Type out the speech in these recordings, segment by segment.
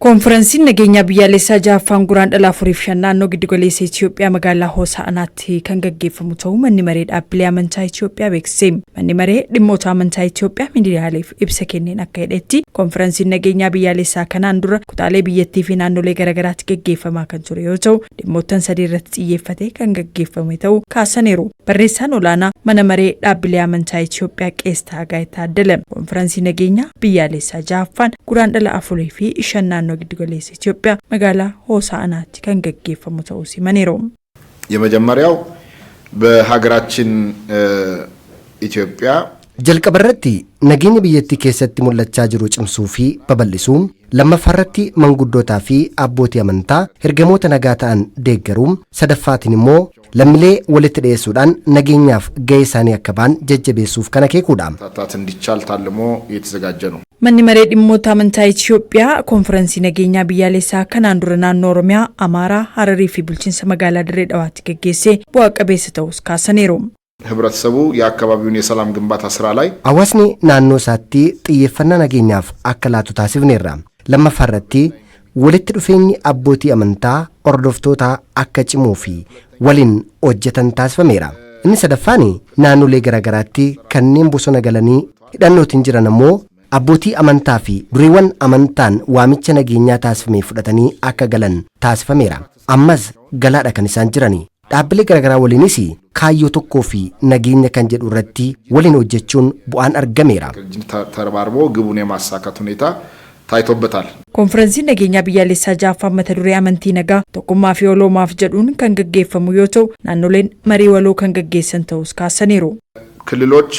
Koonfiransiin nageenyaa biyyaalessaa ja'affaan Guraandhala 4 fi 5 naannoo giddugaleessa Itiyoophiyaa magaalaa Hoosaa'anaatti kan gaggeeffamu ta'uu Manni Maree Dhaabbilee Amantaa Itiyoophiyaa beeksise. Manni Maree Dhimmoota Amantaa Itiyoophiyaa miidiyaaleef ibsa kenneen akka jedhetti, koonfiransiin nageenyaa biyyaalessaa kanaan dura kutaalee biyyattii fi naannolee garagaraatti gaggeeffamaa kan ture yoo ta'u, dhimmoottan sadii irratti xiyyeeffatee kan gaggeeffame ta'uu kaasaniiru. Barreessaan Olaanaa Mana Maree Dhaabbilee Amantaa Itiyoophiyaa Qees Taagaay Taaddala koonfiransii nageenyaa biyyaalessaa 6ffaan Guraandhala 4 fi 5 naannoo Giddugaleessa Itiyoophiyaa magaalaa Hoosaa'anaatti kan gaggeeffamu ta'uus himaniiru. የመጀመሪያው በሀገራችን ኢትዮጵያ Jalqabarratti nageenya biyyattii keessatti mul'achaa jiru cimsuu fi babal'isuu, lammaffaarratti manguddootaa fi abbootii amantaa ergamoota nagaa ta'an deeggaruu, sadaffaatiin immoo lammilee walitti dhiyeessuudhaan nageenyaaf gahee isaanii akka ba'an jajjabeessuuf kan akeekuudha. ማበረታታት እንዲቻል ታልሞ የተዘጋጀ ነው። Manni Maree Dhimmoota Amantaa Itiyoophiyaa koonfiransii nageenyaa biyyaalessaa kanaan dura naannoo Oromiyaa, Amaaraa, Hararii fi bulchiinsa magaalaa Dirree Dhawaatti gaggeesse bu'aa qabeessa ta'uus kaasaniiru. ህብረተሰቡ የአካባቢውን የሰላም ግንባታ ስራ ላይ Hawaasni naannoo isaatti xiyyeeffannaa nageenyaaf akka laatu taasifneerra. Lammaffaarratti walitti dhufeenyi abbootii amantaa hordoftootaa akka cimuu fi waliin hojjetan taasifameera. Inni sadaffaan naannolee garaagaraatti kanneen bosona galanii hidhannootiin jiran ammoo abbootii amantaa fi dureewwan amantaan waamicha nageenyaa taasifame fudhatanii akka galan taasifameera. Ammas galaadha kan isaan jirani. Dhaabbilee garaagaraa waliinis kaayyoo tokkoo fi nageenya kan jedhu irratti waliin hojjechuun bu'aan argameera. ተረባርቦ ግቡን የማሳካት ሁኔታ ታይቶበታል። Koonfiransiin nageenyaa biyyaalessaa ja'affaan mata duree amantii nagaa tokkummaa fi waloomaaf jedhuun kan gaggeeffamu yoo ta'u, naannoleen marii waloo kan gaggeessan ta'us kaasaniiru. ክልሎች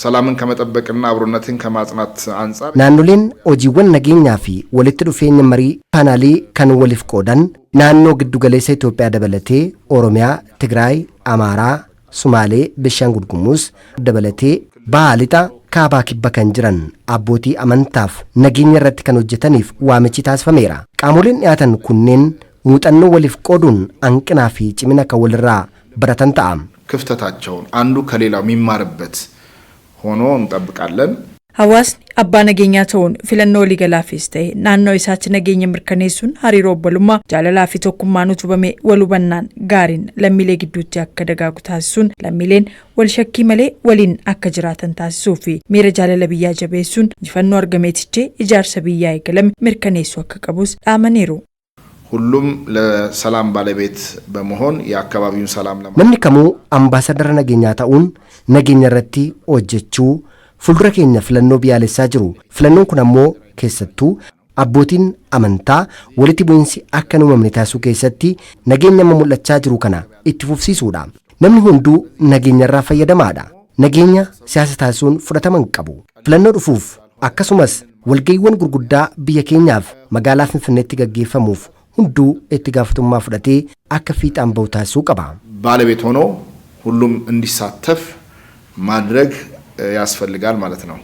ሰላምን ከመጠበቅና አብሮነትን ከማጽናት አንጻር Naannoleen hojiiwwan nageenyaa fi walitti dhufeenya marii paanaalii kan waliif qoodan naannoo giddugaleessa Itoophiyaa dabalatee Oromiyaa, Tigraay, Amaaraa, Sumaalee, Beenishaangul Gumuz dabalatee baha lixa kaabaa kibba kan jiran abbootii amantaaf nageenya irratti kan hojjetaniif waamichi taasifameera. Qaamoleen dhiyaatan kunneen muuxannoo waliif qooduun hanqinaa fi cimina kan walirraa baratan ta'a. ክፍተታቸውን አንዱ ከሌላው የሚማርበት ሆኖ እንጠብቃለን። Hawaasni abbaa nageenyaa ta'uun filannoo waliigalaafis ta'e naannoo isaatti nageenya mirkaneessuun hariiroo obbolummaa jaalalaa fi tokkummaan utubame wal hubannaan gaariin lammiilee gidduutti akka dagaagu taasisuun lammiileen wal shakkii malee waliin akka jiraatan taasisuu fi miira jaalala biyyaa jabeessuun injifannoo argameetichee ijaarsa biyyaa eegalame mirkaneessuu akka qabus dhaamaniiru. ሁሉም ለሰላም ባለቤት በመሆን የአካባቢውን ሰላም ለማ Namni kamuu ambaasadara nageenyaa ta'uun nageenya irratti hojjechuu fuuldura keenya filannoo biyyaalessaa jiru. Filannoon kun ammoo keessattuu abbootiin amantaa walitti bu'iinsi akka hin uumamne taasisuu keessatti nageenya amma mul'achaa jiru kana itti fufsiisuudha. Namni hunduu nageenya irraa fayyadamaadha. Nageenya siyaasa taasisuun fudhatama hin qabu. Filannoo dhufuuf akkasumas walga'iiwwan gurguddaa biyya keenyaaf magaalaa Finfinneetti gaggeeffamuuf hunduu itti gaafatamummaa fudhatee akka fiixaan bahu taasisuu qaba. ባለቤት ሆኖ ሁሉም እንዲሳተፍ ማድረግ ያስፈልጋል ማለት ነው።